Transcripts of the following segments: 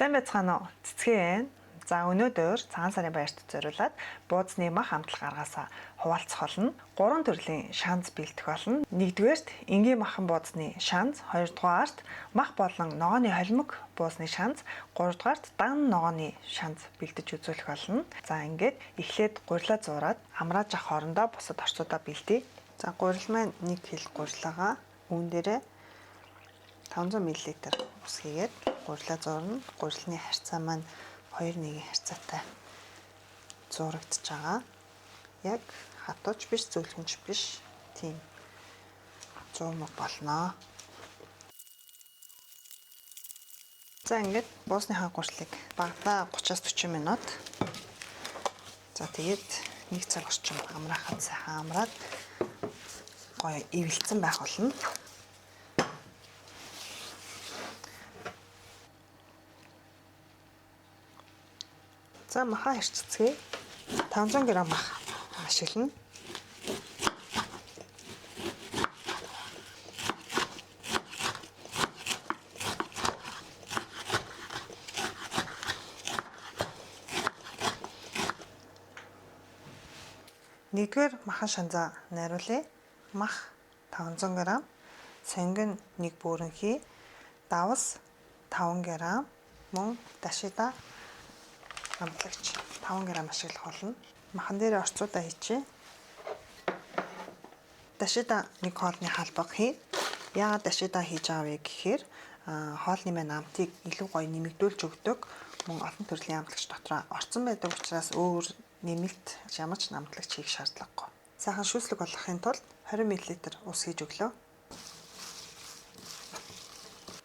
Сайн байцгаана уу? Цэцгээ байна. За өнөөдөр цагаан сарын баярт зориулаад бууцны мах амтлах аргаасаа хуваалцах болно. Гурван төрлийн шанз бэлдэх болно. Нэгдүгээрт энгийн махан бууцны шанз, хоёрдугаарт мах болон ногооны холимог буусны шанз, гуравдугаарт дан ногооны шанз бэлдэж үзүүлэх болно. За ингээд эхлээд гурилаа зуураад амрааж авах хоорондоо бусад орцуудаа бэлдээ. За гурил маань 1 кг гурилаагаа үүн дээрээ 500 мл ус хийгээд гурилаа зуурна. Гурилны харьцаа маань 2:1 харьцаатай зуурагдж байгаа. Яг хатууч биш, зөөлхөнч биш. Тийм зуурмаг болно. За ингээд буусныхаа гурилыг багадаа 30-аас 40 минут. За тэгээд 1 цаг орчим амраахад сайхан амраад гоё эвэлцэн байх болно. За махаа хэрчицгээе. 500 г мах ашиглана. Нэгдүгээр махан шанзаа найруулъя. Мах 500 г, сонгон 1 бүрэнхий, давс 5 г, мөн дашида амтлагч 5 г ашиглах болно. Махан дээр орцуудаа хийчихье. Дашида нэг хоолны халбаг хий. Яагаад дашида хийж байгаа вэ гэхээр хоолны маань амтыг илүү гоё нэмэгдүүлж өгдөг. Мөн олон төрлийн амтлагч дотроо орцсон байдаг учраас өөр нэмэлт ямар ч амтлагч хийх шаардлагагүй. Сайхан шүүслэг болгохын тулд 20 мл ус хийж өглөө.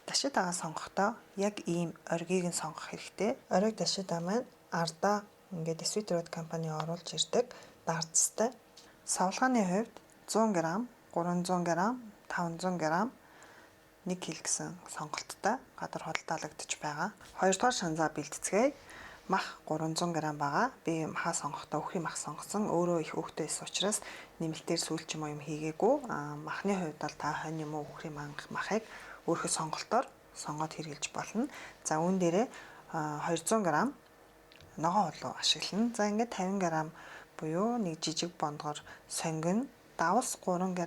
Дашидагаа сонгохдоо яг ийм оргийг нь сонгох хэрэгтэй. Ориг дашида маань ардаа ингээд Sweet Road компани оруулж ирдэг дардстай. Савлгааны хувьд 100 г, 300 г, 500 г 1 кг гэсэн сонголттой гадар худалдаалагдаж байгаа. Хоёрдугаар шанзаа бэлтцгээе. Мах 300 г байгаа. Би махаа сонгохдоо үхрийн мах сонгосон. Өөрөө их өөхтэй байсан учраас нэмэлтээр сүүл ч юм уу юм хийгээгүй. Махны хувьд бол та хонь юм уу үхрийн махыг өөрийнхөө сонголтоор сонгоод хэрэглэж болно. За үүн дээрээ 200 г ногоон хулуу ашиглана. За ингээд 50 г буюу нэг жижиг бондгоор сонгино. Давс 3 г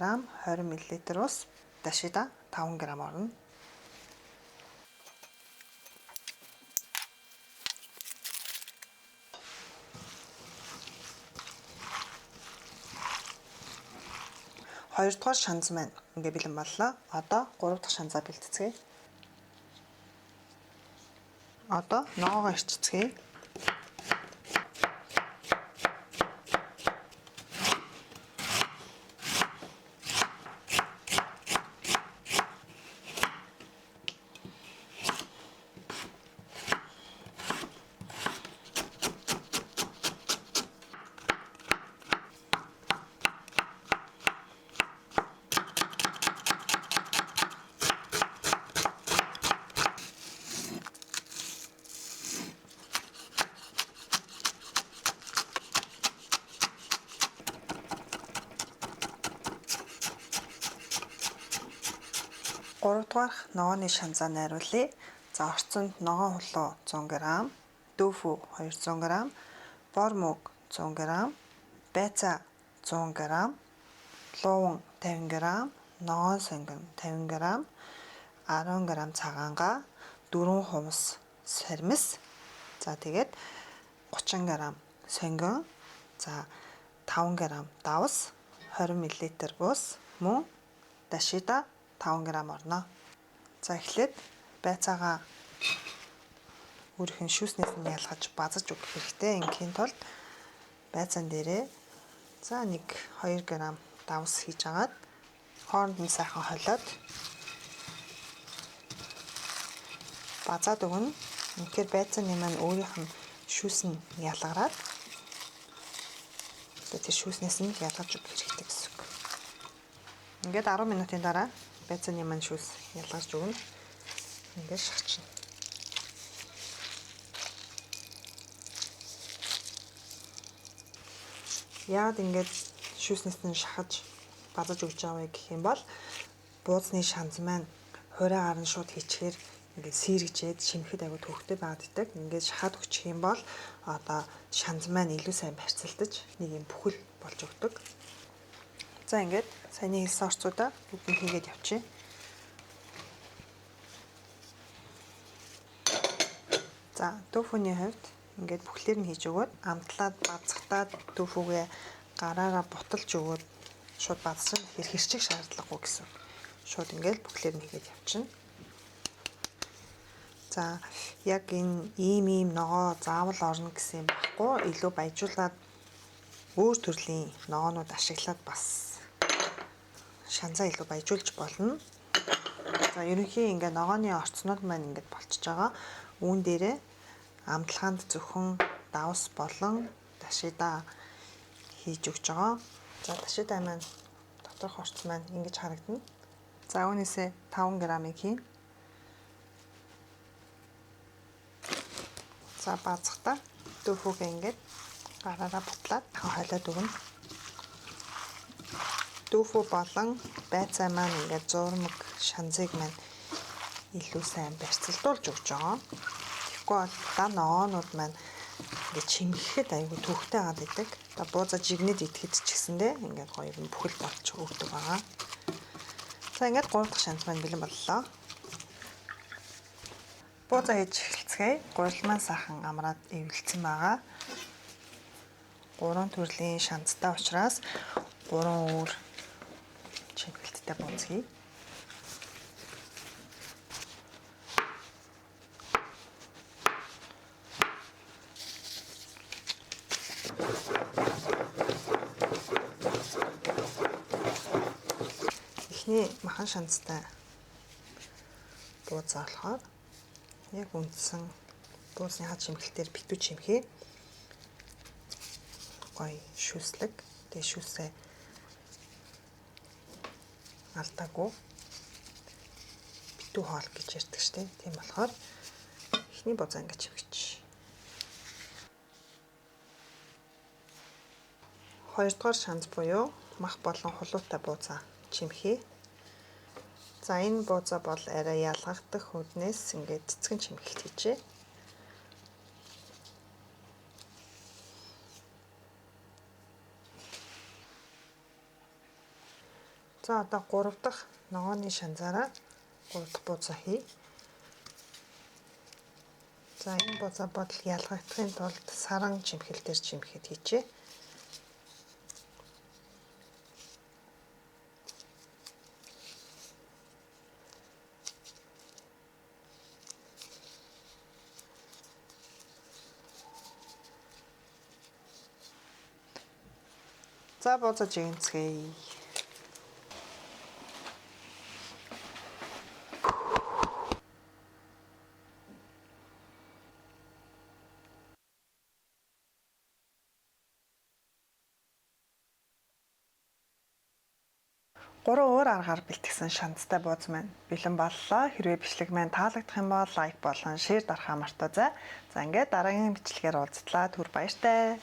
20 мл ус, дашида 5 г орно. Хоёрдугаар шанз маань ингээ бэлэн боллоо. Одоо гурав дахь шанзаа бэлтцгээе. Одоо ногоогоо ирчицгээе. Гуравдугаарх ногооны шанзаа найруулъя. За орцонд ногоон хулуу 100 г, дөөфү 200 г, бор мөг 100 г, байцаа 100 г, лууван 50 г, ногоон сонгон 50 г, 10 г цагаангаа, 4 хумс сармис. За тэгээд 30 г сонгон, за 5 г давс, 20 мл ус, мөн дашида 5 г орно. За эхлээд байцаагаа өөрийнх нь шүүснээс нь ялгаж базаж өгөх хэрэгтэй. Ингийн тулд байцаан дээрээ за нэг 2 г давс хийж агаад хооронд нь сайхан холиод базаад өгнө. Үнэхээр байцааны маань өөрийнх нь шүүс нь ялгараад тэр шүүснээс нь ялгаж өгөх хэрэгтэй гэсэн үг. Ингээд 10 минутын дараа байцааны маань шүүс ялгарч өгнө. Ингээд шахчихна. Яагаад ингээд шүүснээс нь шахаж базаж өгч байгаа вэ гэх юм бол бууцны шанз маань хураагаар нь шууд хийчихээр ингээд сэргэжээд чимхэд айгу төвхтэй байгаад идэг. Ингээд шахаад өгчих юм бол одоо шанз маань илүү сайн барьцалдаж нэг юм бүхэл болж өгдөг. За ингээд саяны хэлсэн орцуудаа бүгд хийгээд явчих. За төфөний хувьд ингээд бүхлээр нь хийж өгөөд амтлаад базгатаад төфөгээ гараараа буталж өгөөд шууд базсан. Тэгэхээр хэрчих шаардлагагүй гэсэн. Шууд ингээд бүхлээр нь хийгээд явчихна. За яг энэ ийм ногоо заавал орно гэсэн юм байхгүй. Илүү баяжуулаад өөр төрлийн ногоонууд ашиглаад бас шанзаа илүү баяжуулж болно. За ерөнхий ингээ ногооны орцнууд маань ингээд болчихж байгаа. Үүн дээрээ амталгаанд зөвхөн давс болон дашида хийж өгч байгаа. За дашида маань доторх орц маань ингэж харагдана. За үүнээсээ 5 г-ыг хийн. За баазахта дөрвүүгээ ингээд гараараа бутлаад хойлоод өгнө. Дүүфүү болон байцаа маань ингээд зурмаг шанзыг маань илүү сайн барьцалдуулж өгч байгаа. Тэгэхгүй бол дан ногоонууд маань ингээд чимхэхэд айгүй төвхтэй гад идэг. Одоо бууза жигнэд идэхэд ч гэсэндээ ингээд гоё юм бүхэл болж өгдөг байгаа. За ингээд 3 дахь шанз маань бэлэн боллоо. Бууза хийж эхэлцгээе. Гурил маань сайхан амраад эвэлцэн байгаа. 3 төрлийн шанзтай учраас 3 өөр чимхэлттэй бууз хий. Эхний махан шанзтай буузаа болохоор яг үндсэн буузныхаа чимхэлтээр битүү чимхээ. Гоё шүслэг. Тэгээ шүсээ алдаагүй битүү хоол гэж ярьдаг штеп. Тийм болохоор эхний буузаа ингэж чимхэж. Хоёрдугаар шанз буюу мах болон хулуутай буузаа чимхээ. За энэ буузаа бол арай ялгагдах үүднээс ингээд цэцгэн чимхэлт хийжээ. За одоо 3 дахь ногооны шанзаараа 3 дахь буузаа хий. За энэ буузаа бол ялгагдахын тулд саран чимхэлтээр чимхэд хийжээ. За буузаа жигэнцгээе. Гурван өөр аргаар бэлтгэсэн шанзтай бууз маань бэлэн боллоо. Хэрвээ бичлэг маань таалагдах юм бол лайк болон шеэр дарахаа мартаазай. За ингээд дараагийн бичлэгээр уулзлаа. Түр баяртай.